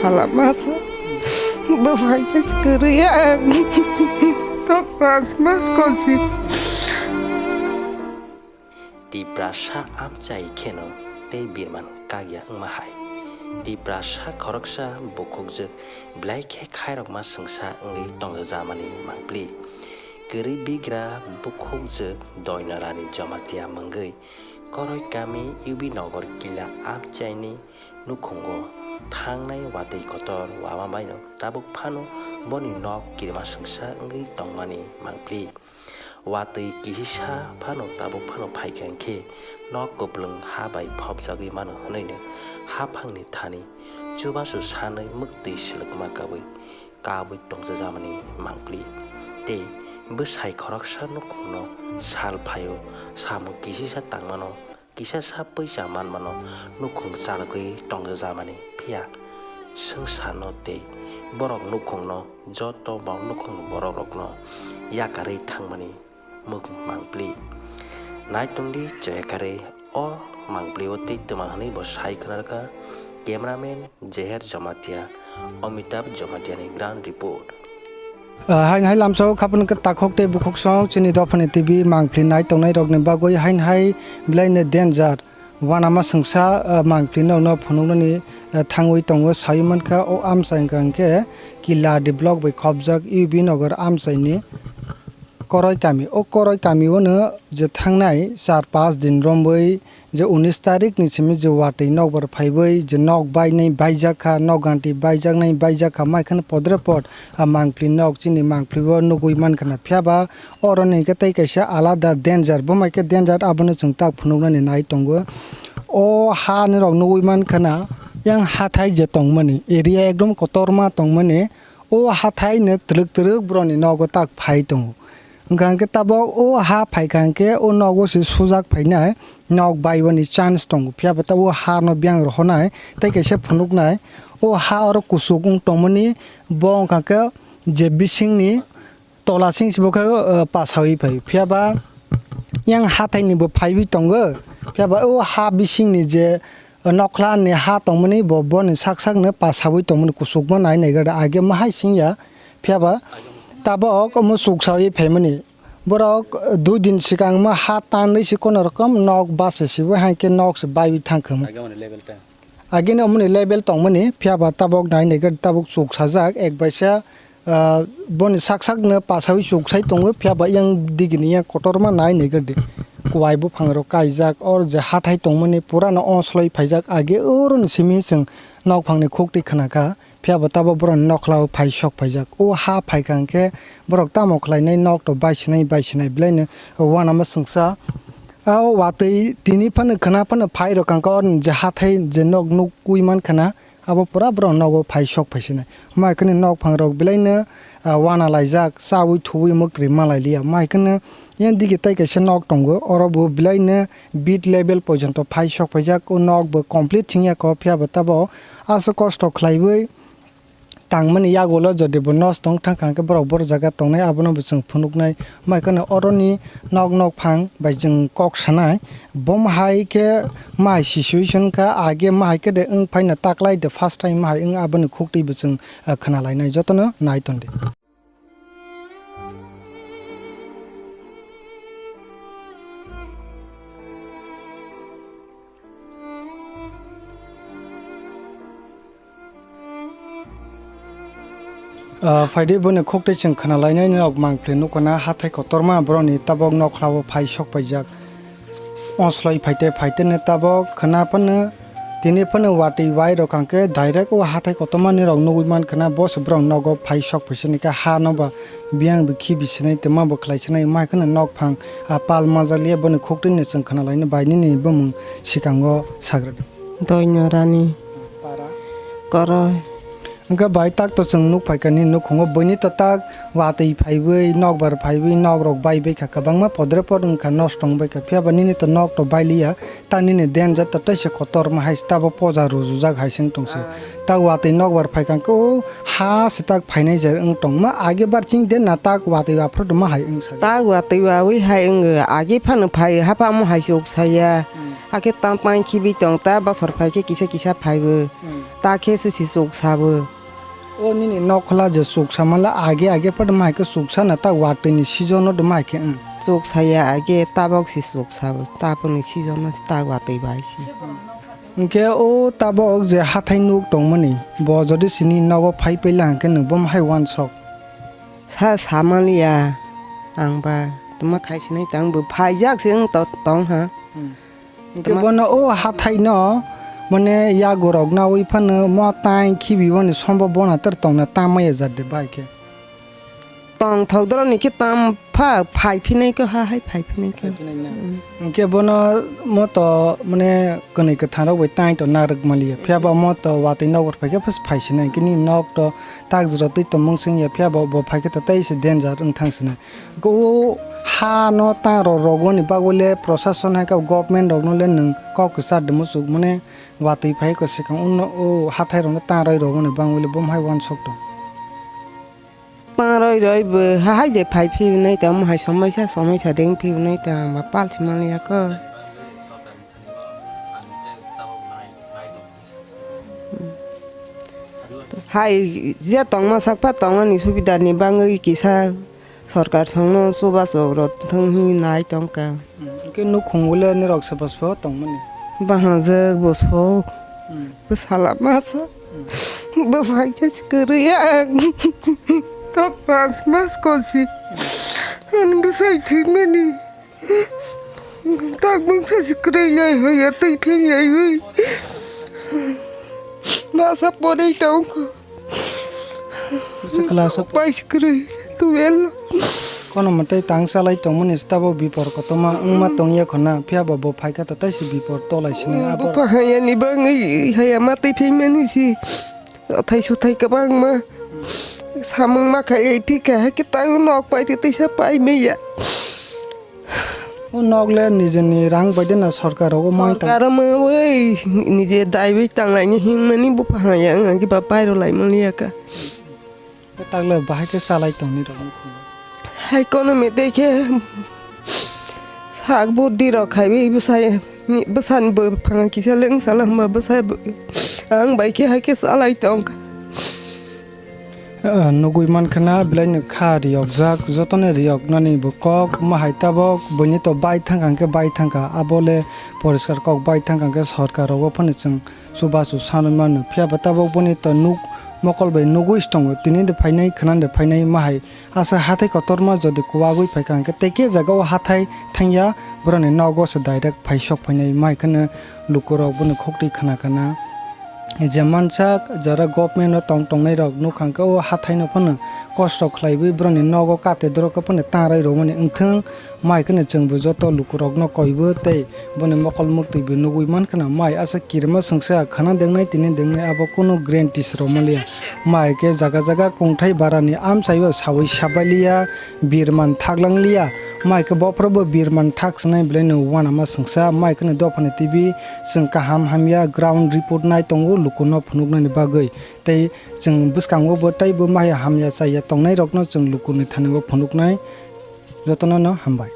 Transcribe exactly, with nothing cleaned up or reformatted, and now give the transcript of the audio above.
Hala masa. Bwsai khe kwrwi ang. Kok pas mas kosi. Tiprasa amchai kheno tei birman kagya wngma hai. Tiprasa khoroksa bukhukjwk belai khe khairokma swngsa wngwi tongjamani mangpli. Kwrwi bigra bukhukjwk Doinarani Jamatia mungwi Koroi kami U B Nogor Kila amchaini nukhungo thangnai watwi kotor wama baino tabuk phano boni nok kirima swngsa wngwi tongmani mangpli. Watwi kisisa phano tabuk phano phaikha hinkhe nok kwplwng ha bai phobjagwi mano hwnwi haphangni thani chubachu sanwi mwktwi swlwkma kabwi kabwi tongjajamani mangpli. Tei bwsai khoroksa nukhungno sal phaio samung kisisa tangmano kisa sa pwisa manmano nukhung chalogwi tongjajamani, phiya swngcharno tei borok nukhungno joto bo nukhungni borokrokno yakarwi thangmani muk mangpli. Naitongdi cheyakarwi o mangplio tei twma hwnwi bo sai khwnarwkha cameraman Jeher Jamatia, Amitabh Jamatiani ground report. Ah, hain hai lamsao khapang khe takhok tei bukhuk song chini dophani T V mangpli nai tongnai rokni bagwi hain hai belai no danger. Wanama swngsa, ah, mangpli nokno phunuknani, ah, thangwi tongo sawi mankha o amchai wngkha hwnkhe Killardi block bai khopjak U B Nagar amchaini Koroi kami. O Koroi kami o no je thangnai char panch din romwi je unis tarik ni simi je watwi nokbar phaiwi je nok bainai baijak kha, nok ganti baijaknai baijak kha, mai kheno podre pod a mangpli nok chini mangpli o nugwi mankha na. Phiya ba oro ni hwnkhe tei kaisa alada danger, bo mai khe danger, abono chwng tak phunuknani nai tongo. O ha ni rok nugwi mankha na, yang hathai je tongmani, area ekdom kotorma tongmani, o hathai no twrwk twrwk borok ni nogo tak phai tongo. Hwnkha hwnkhe tabok o ha phaikha hwnkhe o nogo se sujak phainai, nok baiwani chance tongo. Phiya bo tabok o ha no biyang rohornai tei kaisa phunuknai. O ha oro kuchuk wng tongmani, bo wngkha khe je bisingni tola sing se bo khe, uh, pasawi phai. Phiya ba yang hathai ni bo phaiwi tongo. Phiya ba o ha bisingni je nokla ni ha tongmani bo, boni sak sak no pasawi tongmani kuchukma nai nai gada age ma hai sing ya. Phiya ba tabok omo chuksawi phaimani. Borok dui din swkang ma ha tanwi se kono rokom nok base sibo hai khe nok se baiwi thang khe mo. Age mani level ta. Age ni omoni level tongmani, phiya ba tabok nai nai gada tabok chuksajak ek baisa, ah, boni sak sak no pasawi chuksai tongo, phiya ba yang digi ni yang kotorma nai nai gada. Kuwai buphang rok kaijak, or je hathai tongmani pura no onsloi phaijak, age oro ni simi chwng nok phang ni khuk twi khna kha. Phiya bo tabok borok ni nokla o phai sok phaijak. O ha phaikha hwnkhe borok tamo khlainai, nok to baisinai baisinai belai no wanama swngsa. O watwi tini phano khwna phano phai rok kha, o je hathai je nok nukwi mankha na, abo pura borok nogo phai sok phaisinai. Mai khani nok phang rok belai no, ah, wana laijak, chawi thuwi mwktwi malai liya. Mai khani yang digi tai kaisa nok tongo, oro bo belai no bit level porjonto phai sok phaijak. O nok bo complete thing ya kho, phiya bo tabo aswk kosto khlaiwi tangmani yagulo jodi bo nosto wng thang kha hwnkhe borok boro jaga tongnai abono bo chwng phunuknai. Mai kheno oroni nok nok phang bai chwng kok sanai. Bom hai khe mai situation kha age ma hai khe de wng phaina taklai de first time ma hai wng aboni khuktwi bo chwng, ah, khna lainai jotono nai ton di. Ah, phaidi boni khuktwi chwng khna lainai nok mangpli nukuna hathai kotorma borokni tabok nokhlao phai sok paijak. Onsloi phaite phaite ni tabok khna phano tini phano watwi wai rok hwnkhe direct o hathai kotorma ni rok nugwi mankha na bo se borok nogo phai sok phaisani khe ha no ba biyang bikhi bisinai twma bo khlai sinai mai kheno nok phang a pal majaliya boni khuktwi ni chwng khna lainai bai nini bumung swkango sagra di. Doino rani. Para. Koroi. Hwnkhe bai tak to chwng nuk phaikha nini nukhungo buini to tak watwi phaiwi nokbar phaiwi nok rok bai baikha kwbangma podre pod wngkha nosto wng baikha phiya ba nini to nok to bailiya ta nini danger to teisa kotorma hai se tabo poja rujujak hai se wng tong se. Ah. Tak watwi nokbar phaikha hwnkhe o ha se tak phainai jer wng tongma age bar ching de na tak watwi aphuru tongma hai wng sa. Tak watwi wawi hai wng age phano phai hapha omo hai se uk saya. Hmm. Hakhe tang tang khibi tong ta bosor phai khe kisa kisa phaibo. Hmm. Ta khe se si chuk sabo. O nini nok khwla je chuk sa manla age age phat mai khe chuk sa na ta watwi ni season no de mai khe, hmm. Chuk saya age tabok si chuk sabo, tabok ni season no si ta watwi bai si. Hwnkhe o tabok je hathai nuk tongmani, bo jodi sini nogo phai paila hwnkhe nwng bo hai uansok? Sa, sa manliya ang ba, tama khai sinai tang bo phaijak se wng to-, tong ha. Hmm. Hwnkhe tama bono o hathai no, mane, yago rok nawi phano mo tai khibi boni sombo bona ter tongna ta maya jat de bai khe. Tong thok doro ni khe tam pha phai phinai ko ha hai phai phinai ko. Phai phinai na. Hmm. Hwnkhe bono mo to, mane, kwnwi kwthang rok bai tai to narwk maliya. Phiya ba mo to watwi nogo phai khe phai sinai hwnkhe nini nok to tak jora twi tongmung sing ya, phiya bo, bo phai khe to tei se danger wng thang sinai. Hwnkhe o ha no ta ro-, rogoni bagwi le prosason hai khe government rok no le nwng kok kwchar de muchuk mane watwi phai khe swkang o no o hathai rok no ta roi rogoni bagwi le bo hai uansok tong. Ta roi roi bo ha hai de phai phi nai ta mo hai somai sa somai sa deng phi nai ta ba pal si man ya ko. Hai, je tongma sakpha tongmani subida ni bagwi kisa sorkar songno chubachu rw thung hinwi nai tongkha. Hmm, hwnkhe nukhung bole norok se bwskango tongmani? Bahajwk bwswk, hmm, bwsala masa, hmm, bwsai khe se kwrwi ang. Tok pas mas kosi, hmm, ang bwsai thwimani. Tak bwngsa se kwrwi lai hoya twi pheng yaiwi. Masa porwi tongkha. Bwsa class o pai se kwrwi twelve. Kono mwtai tang chalai tongmani se tabok bipor kotorma wngma tongya khwna, phiya bo bo phaikha ta taisi bipor tolai sinai abo. Bupha hayani bangwi hayama twi phengmani se. Athai suthai kwbangma samung ma khai phikha, hakhe tang nok pai twi twisa pai manya. O nok le nijini rang bai de na sorkar rogo mai tang. Sorkar o mui nije daiwi tanglaini himani bupha haya wngya khe ba pairo lai manliya kha. Takle bahai khe chalai tongni rok. Hai kono mete khe sak burdi rok khaiwi bwsai bwsani bwphang kisa leng sala hwnba bwsai ang bai khe hai khe chalai tong. Ah, nugui mankha na, belai no kha riyokjak, jotono riyoknani bo kok, ma hai tabok, buini to bai thangkha hwnkhe bai thangkha, abo le poriskar kok bai thangkha hwnkhe sorkar rogo phano chwng chubachu sanwi mano, phiya ba tabok boni to nuk mokol bai nugui se tongo, tini de phainai, khwnani de phainai, ma hai asa hathai kotorma jodi kuwagwi phaikha hwnkhe tei khe jaga o hathai thangya, boroni nogo se direct phai sok phainai, ma hai kheno lukurok boni khoktwi khna khna. Je mansak jara government o tong tongnai rok nukha hwnkhe o hathai no phano kosto khlaiwi boroni nogo kate doro khe phano ta rai romani wngthwng, ma hai kheno chwngbo joto lukurok no koibo tei boni mokol muktwi bo nugui mankha na, ma hai asa kirima swngsa khana dengnai tini dengnai abo kunu guarantee se romaliya, ma hai khe jaga jaga kungthai bara ni amchai o sawi sabailiya. Birman thaklang liya, mai khe bophorobo birman thak swnai belai no uanama swngsa, mai kheno dophani T V chwng kaham hamya ground report nai tongo, lukuno phunuknani bagwi. Tei chwng bwskango bo teibo mai hamya chaya tongnai rokno chwng lukuni thani o phunuknai. Jotono no hambai.